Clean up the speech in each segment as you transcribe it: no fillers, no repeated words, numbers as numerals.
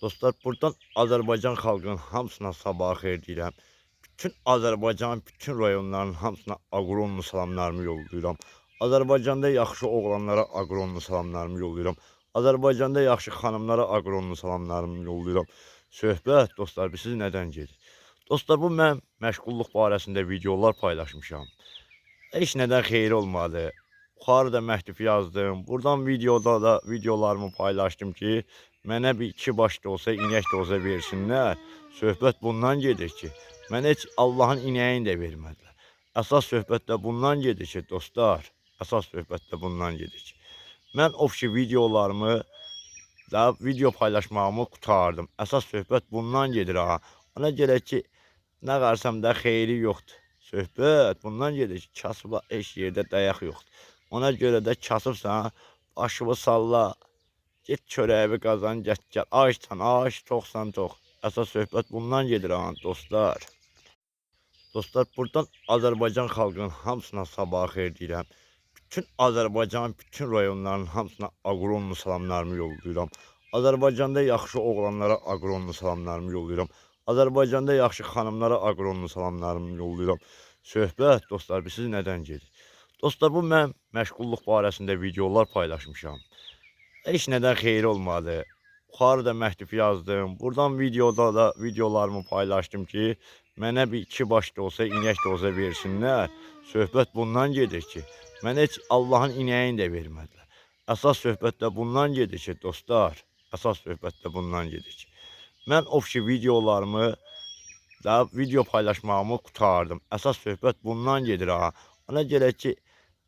Dostlar, buradan Azərbaycan xalqının hamısına sabah xeyir deyirəm. Bütün Azərbaycanın bütün rayonlarının hamısına aqronlu salamlarımı yollayıram. Azərbaycanda yaxşı oğlanlara aqronlu salamlarımı yollayıram. Azərbaycanda yaxşı xanımlara aqronlu salamlarımı yollayıram. Söhbət, dostlar, bilirsiniz nədən gedir? Dostlar, bu mən məşğulluq barəsində videolar paylaşmışam. Heç nədən xeyir olmadı. Yuxarıda məktub yazdım. Buradan videoda da videolarımı paylaşdım ki, mənə bir iki baş da olsa, inək də olsa versinlər. Söhbət bundan gedir ki, mənə heç Allahın inəyini də vermədilər. Əsas söhbət də bundan gedir ki, dostlar, əsas söhbət də bundan gedir ki, mən ofşi videolarımı da video paylaşmağımı qurtardım. Əsas söhbət bundan gedir ha. Ona görə ki, nə qarsam da xeyri yoxdur. Söhbət bundan gedir ki, kasıba heç yerdə dayaq yoxdur. Ona görə də kasıbsan, başını salla, get çörəyi qazan, get gəl. Acsan ac, toxsan tox. Əsas söhbət bundan gedir ha, dostlar. Dostlar, buradan Azərbaycan xalqının hamısına sabah xeyir deyirəm. Bütün Azərbaycanın bütün rayonlarının hamısına aqronlu salamlarımı yollayıram. Azərbaycanda yaxşı oğlanlara aqronlu salamlarımı yollayıram. Azərbaycanda yaxşı xanımlara aqronlu salamlarımı yollayıram. Söhbət, dostlar, bilirsiniz nədən gedir? Dostlar, bu mən məşğulluq barəsində videolar paylaşmışam. Heç nədən xeyir olmadı. Yuxarıda məktub yazdım. Buradan videoda da videolarımı paylaşdım ki, mənə bir iki baş da olsa, inək də olsa versinlər. Söhbət bundan gedir ki, mənə heç Allahın inəyini də vermədilər. Əsas söhbət də bundan gedir ki, dostlar, əsas söhbət də bundan gedir ki, mən ofşi videolarımı da video paylaşmağımı qurtardım. Əsas söhbət bundan gedir ha. Ona görə ki,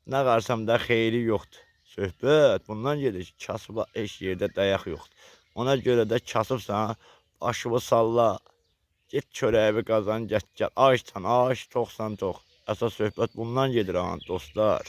nə qarsam da xeyri yoxdur. Söhbət bundan gedir ki, kasıba heç yerdə dayaq yoxdur. Ona görə də kasıbsan, başını salla, get çörəyi qazan, get gəl. Acsan ac, toxsan tox. Əsas söhbət bundan gedir ha, dostlar.